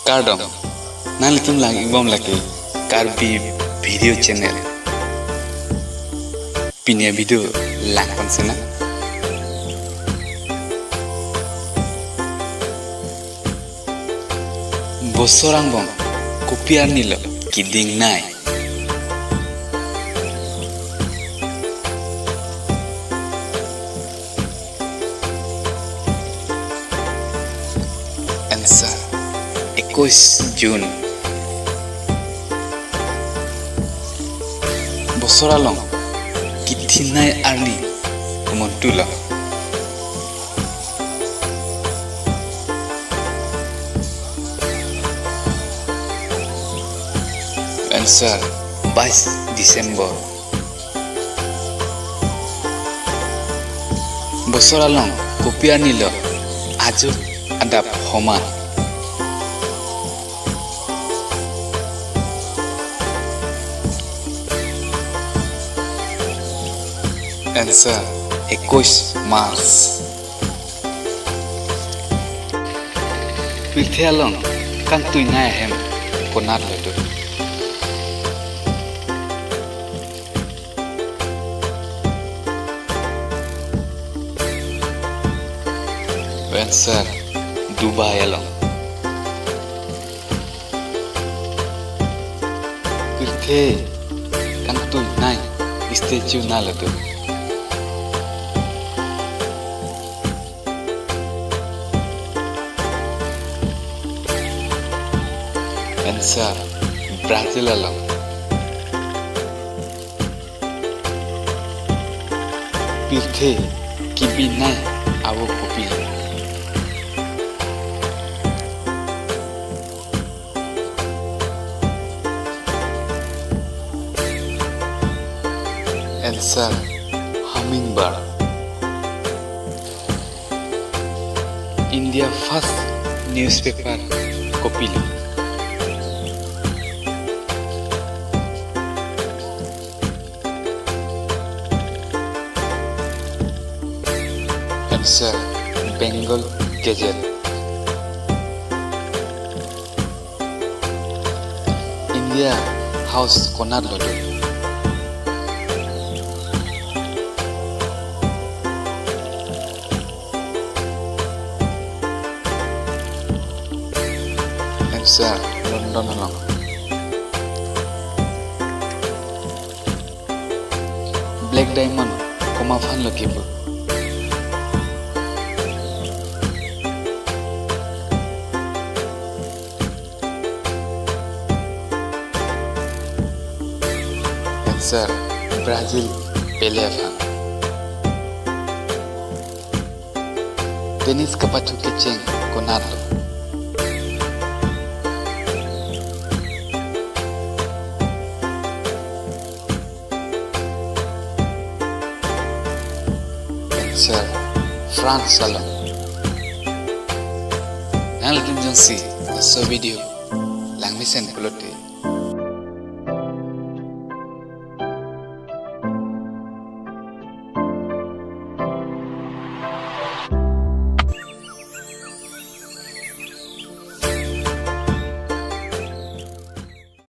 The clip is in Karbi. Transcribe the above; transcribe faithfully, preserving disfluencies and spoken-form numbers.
Kardom, nanglitum lang-ikbom lake Karbi Video Channel. Pini avideo lang pansina. Bosor angbong kopi arni lo kiding nai? Answer, ekuis June. Bosor along kethenei arni komantu lo? Answer, bais December. Bosor along kopi arni lo ajuk adap homa? Answer, ekuis March. Pirthe along kangtui nai ahem konat lo do? Answer, Dubai along. Pirthe kangtui nai statue nalo do? Answer, Brazil along. Pirthe kebi nai avo kopilo? Answer, hummingbird. India first newspaper kopilo? Answer, Bengal Gazette. India House konat lo do? Answer, London along. Black diamond komat aphan lo kepu? Answer, Brazil Pele aphan. Tennis kapathu kecheng konat lo? Answer, France along. Nanglitum jongsi laso video langmesen pulote